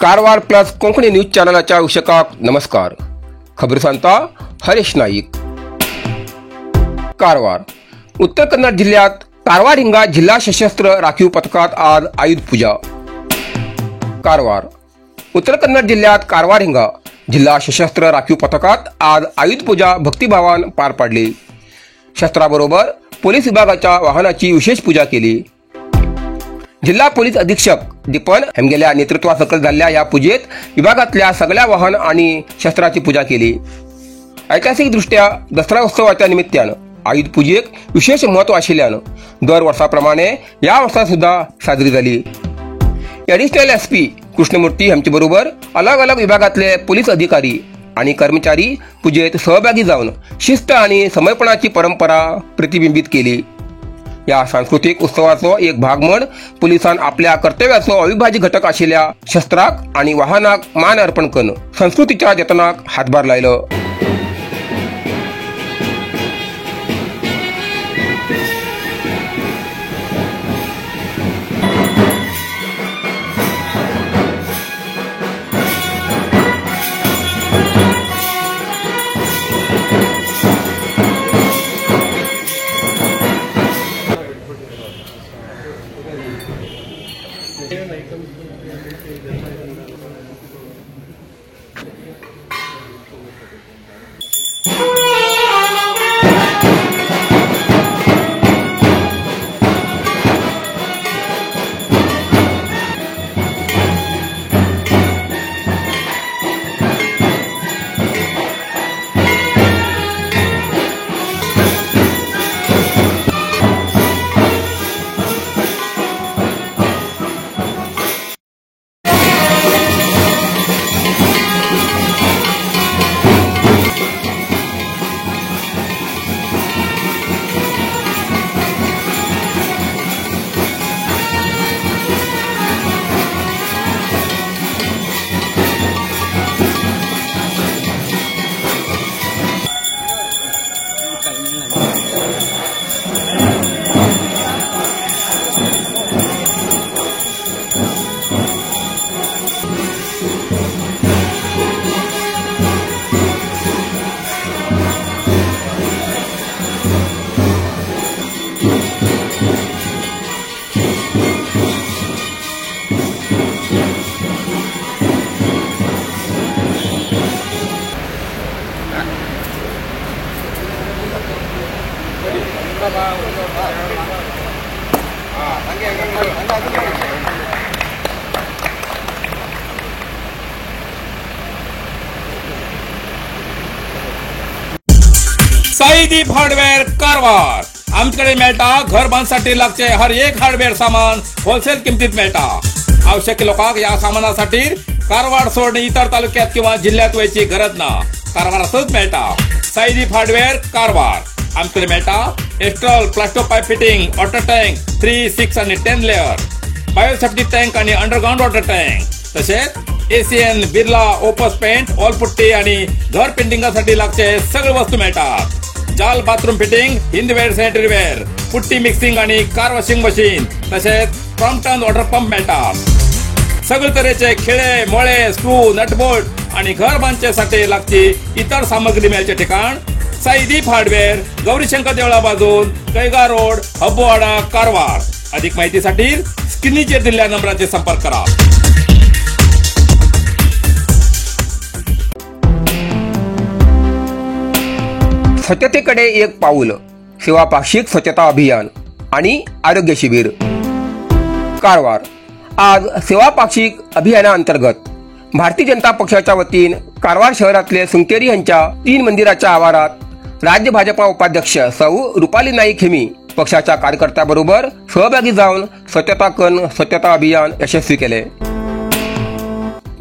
Karwar plus Konkani news चॅनलाच्या वीक्षकांक नमस्कार. खबर सांगता हरेश नाईक. कारवार उत्तर कन्नड जिल्ह्यात कारवार हिंगा जिल्हा सशस्त्र राखीव पथकात आज आयुध पूजा. कारवार उत्तर कन्नड जिल्ह्यात कारवार हिंगा जिल्हा सशस्त्र राखीव पथकात आज आयुध पूजा भक्तिभावान पार पाडली. शस्त्राबरोबर पोलीस विभागाच्या वाहनाची विशेष पूजा केली. जिल्हा पोलीस अधीक्षक दीपन हेमगेल्या नेतृत्वासकल झालेल्या या पूजेत विभागातल्या सगळ्या वाहन आणि शस्त्राची पूजा केली. ऐतिहासिकदृष्ट्या दसरा उत्सवाच्या निमित्तानं आयुध पूजेक विशेष महत्व आशिल्ल्यानं दर वर्षाप्रमाणे या वर्षा सुद्धा साजरी झाली. ॲडिशनल SP Krishnamurthy यांच्याबरोबर अलग अलग विभागातले पोलीस अधिकारी आणि कर्मचारी पूजेत सहभागी जाऊन शिस्त आणि समर्पणाची परंपरा प्रतिबिंबित केली. या सांस्कृतिक उत्सवाचो एक भाग म्हण पोलिसान आपल्या कर्तव्याचो अविभाज्य घटक आशिल्ल्या शस्त्राक आणि वाहनाक मान अर्पण करून संस्कृतीच्या जतनाक हातभार लायलो. साईदीप हार्डवेअर कारवार. आमच्याकडे मेळटा घर बांधसाठी लागचे हर एक हार्डवेअर सामान होलसेल किमतीत मेळटा. आवश्यक लोकांक या सामानासाठी कारवार सोडून इतर तालुक्यात किंवा जिल्ह्यात वयची गरज ना, कारवारातच मेळटा. साईदीप हार्डवेअर कारवार. आमच्याकडे मेळटा Astral plaster pipe fitting, water tank 3, 6 आणि 10 लेअर, बायोसेफ्टी टँक आणि अंडरग्राऊंड वॉटर टँक, तसेच ACN, Birla Opus paint, wall putty आणि घर पेंटिंगासाठी लागचे सगळे वस्तू मिळतात. जाल bathroom fitting, Hindware sanitary ware, putty mixing आणि कार वॉशिंग मशीन, तसेच क्रॉम्प्टन वॉटर पंप मिळतात. सगळे तऱ्हेचे खिळे, मोळे, स्क्रू, नटबोल्ट आणि घर बांधण्यासाठी लागची इतर सामग्री मिळायचे ठिकाण साईदीप हार्डवेअर, गौरीशंकर देवळा बाजून, कैगा रोड, हब्बोवाडा, कारवार. अधिक माहितीसाठी स्क्रीनवर दिलेल्या नंबराचे संपर्क करा. स्वच्छतेकडे एक पाऊल, सेवा पाक्षिक स्वच्छता अभियान आणि आरोग्य शिबिर. कारवार आज सेवा पाक्षिक अभियानाअंतर्गत भारतीय जनता पक्षाच्या वतीन कारवार शहरातले सुंकेरी यांच्या 3 मंदिराच्या आवारात राज्य भाजपा उपाध्यक्ष सौ रुपाली नाईक हेमी पक्षाच्या कार्यकर्त्याबरोबर सहभागी जाऊन स्वच्छता कण स्वच्छता अभियान यशस्वी केले.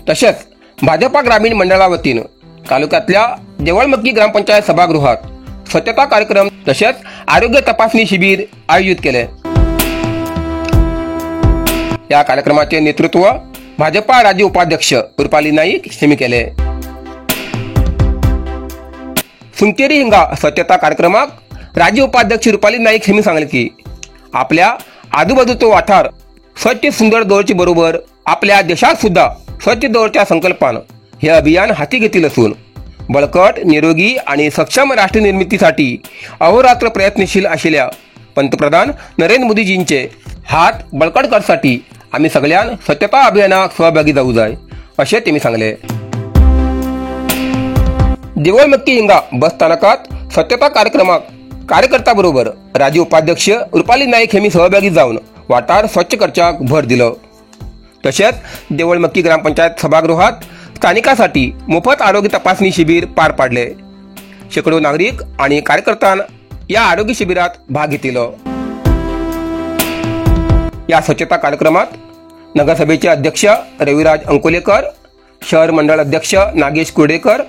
तसेच भाजपा ग्रामीण मंडळावतीनं तालुक्यातल्या देवळमक्की ग्रामपंचायत सभागृहात स्वच्छता कार्यक्रम तसेच आरोग्य तपासणी शिबिर आयोजित केले. या कार्यक्रमाचे नेतृत्व भाजपा राज्य उपाध्यक्ष रुपाली नाईक यांनी केले. सुंकेरी हिंगा स्वच्छता कार्यक्रमाक राज्य उपाध्यक्ष रुपाली नाईक यांनी सांगले की आपल्या आजूबाजूचो वाठार स्वच्छ सुंदर दवरचे बरोबर आपल्या देशात सुद्धा स्वच्छ दवरच्या संकल्पान हे अभियान हाती घेतले असून बळकट, निरोगी आणि सक्षम राष्ट्रनिर्मितीसाठी अहोरात्र प्रयत्नशील आशिल्ल्या पंतप्रधान नरेंद्र मोदीजींचे हात बळकट करसाठी आम्ही सगळ्यान स्वच्छता अभियानाक सहभागी जाऊ जाय अशें तेमी सांगले. देवळमक्की हिंगा बस स्थानकात स्वच्छता कार्यक्रमाक कार्यकर्ता बरोबर राज्य उपाध्यक्ष रुपाली नाईक हेमी सहभागी जावन वाठार स्वच्छ करच्याक भर दिलो. तशेंच देवळमक्की ग्रामपंचायत सभागृहात स्थानिकांसाठी मोफत आरोग्य तपासणी शिबिर पार पाडले. शेकडो नागरिक आणि कार्यकर्त्यां या आरोग्य शिबिरात भाग घेतलो. या स्वच्छता कार्यक्रमात नगरसभेचे अध्यक्ष रविराज अंकोलेकर, शहर मंडळ अध्यक्ष नागेश कुर्डेकर,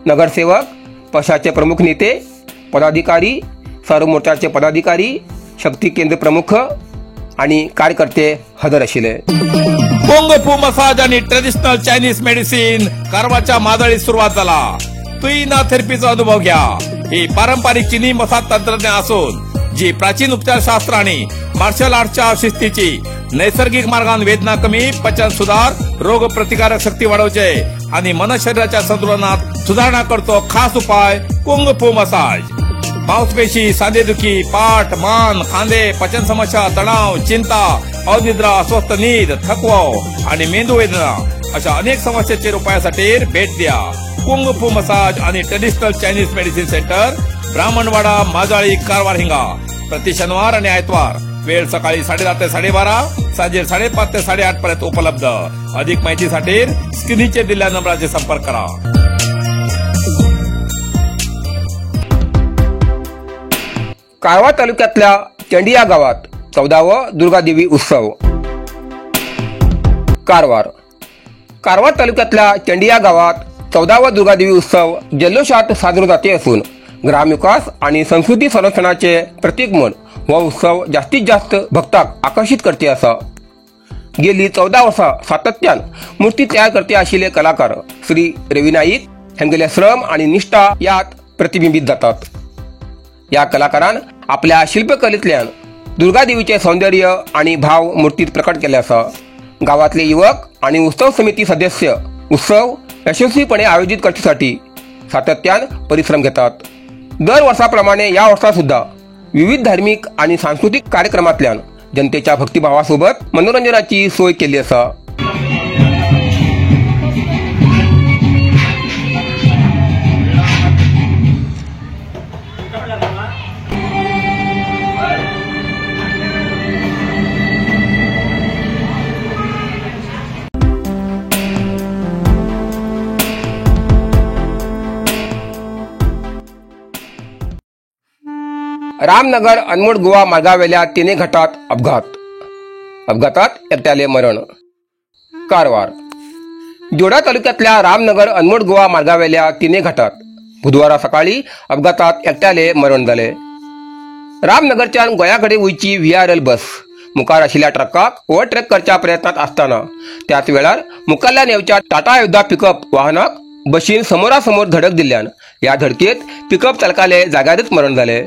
नगरसेवक, पक्षाचे प्रमुख नेते, पदाधिकारी, सर्व मोर्चाचे पदाधिकारी, शक्ती केंद्र प्रमुख आणि कार्यकर्ते हजर आशिल्ले. कुंग फू मसाज आणि ट्रेडिशनल चायनीज मेडिसिन कारवारच्या मादळीत सुरुवात झाला. तुईना थेरपीचा अनुभव घ्या. ही पारंपरिक चिनी मसाज तंत्रज्ञान असून जी प्राचीन उपचारशास्त्र आणि मार्शल आर्टच्या शिस्तीची नैसर्गिक मार्गान वेदना कमी, पचन सुधार, रोग प्रतिकारक शक्ती वाढवचे आणि मन शरीराच्या संतुलनात सुधारणा करतो खास उपाय कुंग फू मसाज. मांसपेशी, सांधेदुखी, पाठ, मान, खांदे, पचन समस्या, तणाव, चिंता, अनिद्रा, अस्वस्थ नीद, थकवा आणि मेंदू वेदना अशा अनेक समस्यांचेर उपायासाठी भेट द्या. कुंग फू मसाज आणि traditional Chinese medicine centre, Brahmanwada, Majali, Karwar हिंगा. प्रति शनिवार आणि आयतवार वेळ सकाळी 10:30 ते 12:30, सांजे 5:30 ते 8:30 पर्यंत उपलब्ध. अधिक माहितीसाठी स्क्रीनचे दिलेल्या नंबराचे संपर्क करा. कारवार तालुक्यातल्या चेंडिया गावात 14वा दुर्गादेवी उत्सव. कारवार कारवार तालुक्यातल्या चेंडिया गावात 14वा दुर्गादेवी उत्सव जल्लोषात साजरो जाते असून ग्रामविकास आणि संस्कृती संरक्षणाचे प्रतीक म्हणून हो उत्सव जास्तीत जास्त भक्तांक आकर्षित करते आसा. गेली 14 वर्सां सातत्यान मूर्ती तयार करते आशिल्ले कलाकार श्री रवी नाईक हांगेले श्रम आणि निष्ठा यात प्रतिबिंबित जातात. या कलाकारान आपल्या शिल्पकलेंतल्यान दुर्गादेवीचे सौंदर्य आणि भाव मूर्तीत प्रकट केले आसा. गावातले युवक आणि उत्सव समिती सदस्य उत्सव यशस्वीपणे आयोजित करण्यासाठी सातत्यान परिश्रम घेतात. दर वर्षाप्रमाणे या वर्षा सुद्धा विविध धार्मिक आणि सांस्कृतिक कार्यक्रमांतल्यान जनतेच्या भक्तिभावासोबत मनोरंजनाची सोय केली आसा. रामनगर अनमोड गोवा मार्गावेल्या तिने घाटात अपघात. अपघातात एकट्याले मरण. कारवार जोडा तालुक्यातल्या रामनगर अनमोड गोवा मार्गावेल्या तिने घाटात बुधवारा सकाळी अपघातात एकट्याले मरण जाले. रामनगरच्यान गोंयाकडे वयची VRL बस मुखार आशिल्ल्या ट्रकाक ओव्हरटेक करच्या प्रयत्नात आसतना त्याच वेळार मुखाल्ल्यान येवच्या टाटा योद्धा पिकअप वाहनाक बशीन समोरासमोर धडक दिल्ल्यान ह्या धडकेत पिकअप चालकाले जाग्यारच मरण जाले.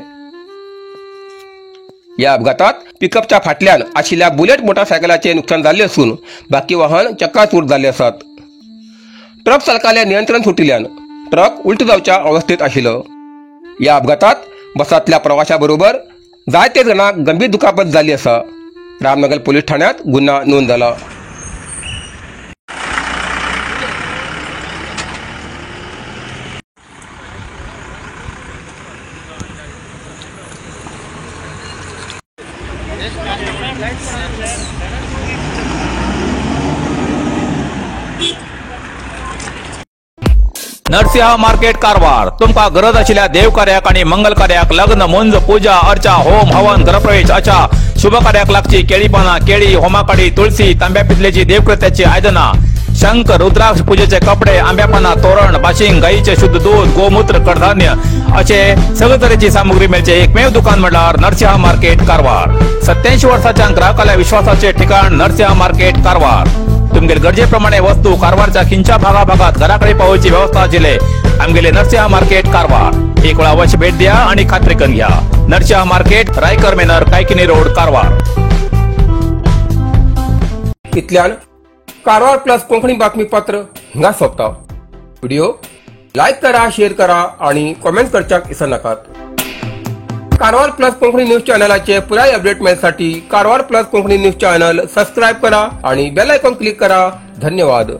या अपघातात पिकअपच्या फाटल्यान आशिल्ल्या बुलेट मोटारसायकलाचे नुकसान जाल्ले असून बाकी वाहन चक्काचूर जाल्ले आसात. ट्रक चालकाले नियंत्रण सुटिल्ल्यान ट्रक उलट जावच्या अवस्थेत आशिल्लो. या अपघातात बसांतल्या प्रवाशाबरोबर जायते जाणांक गंभीर दुखापत जाल्ली आसा. रामनगर पोलीस ठाण्यात गुन्हा नोंद जाला. नरसिंहा मार्केट कारवार तुमका गरज आशिल्ल्या देवकार्याक आणि मंगल कार्याक, लग्न, मुंज, पूजा अर्चा, होम हवन, घरप्रवेश अशा शुभ कार्याक लागची केळी पाना, केळी, होमाकाडी, तुळसी, तांब्या पितलेची देवकृत्याची आयदना, शंख, रुद्राक्ष, पूजेचे कपडे, आंब्यापाना, तोरण, बाशिंग, गाईचे शुद्ध दूध, गोमूत्र, कडधान्य असे सगळे तरेची सामुग्री मेळचे एकमेव दुकान म्हळ्यार नरसिंहा मार्केट कारवार. 87 वर्षाच्या ग्राहकाला विश्वासाचे ठिकाण नरसिंहा मार्केट कारवार. तुमगेले गरजेप्रमाणे वस्तू कारवारच्या खिंच्या भागाभागात घराकडे पावोवची व्यवस्था आशिल्ले आमगेले नरसिंहा मार्केट कारवार. एक वेळा अवश्य भेट द्या आणि खात्री करून घ्या. Narasimha market, Raikar manor, Kaikini road, Karwar. इतल्यान कारवार प्लस कोंकणी बातमीपत्र हिंगा सोंपता. व्हिडिओ लायक करा, शेअर करा आणि कॉमेंट करच्याक विसरनाकात. कारवार प्लस कोंकणी न्यूज चॅनलाचे पुराय update मेळसाठी Karwar plus Konkani news channel subscribe करा आणि बेल आयकॉन क्लिक करा. धन्यवाद.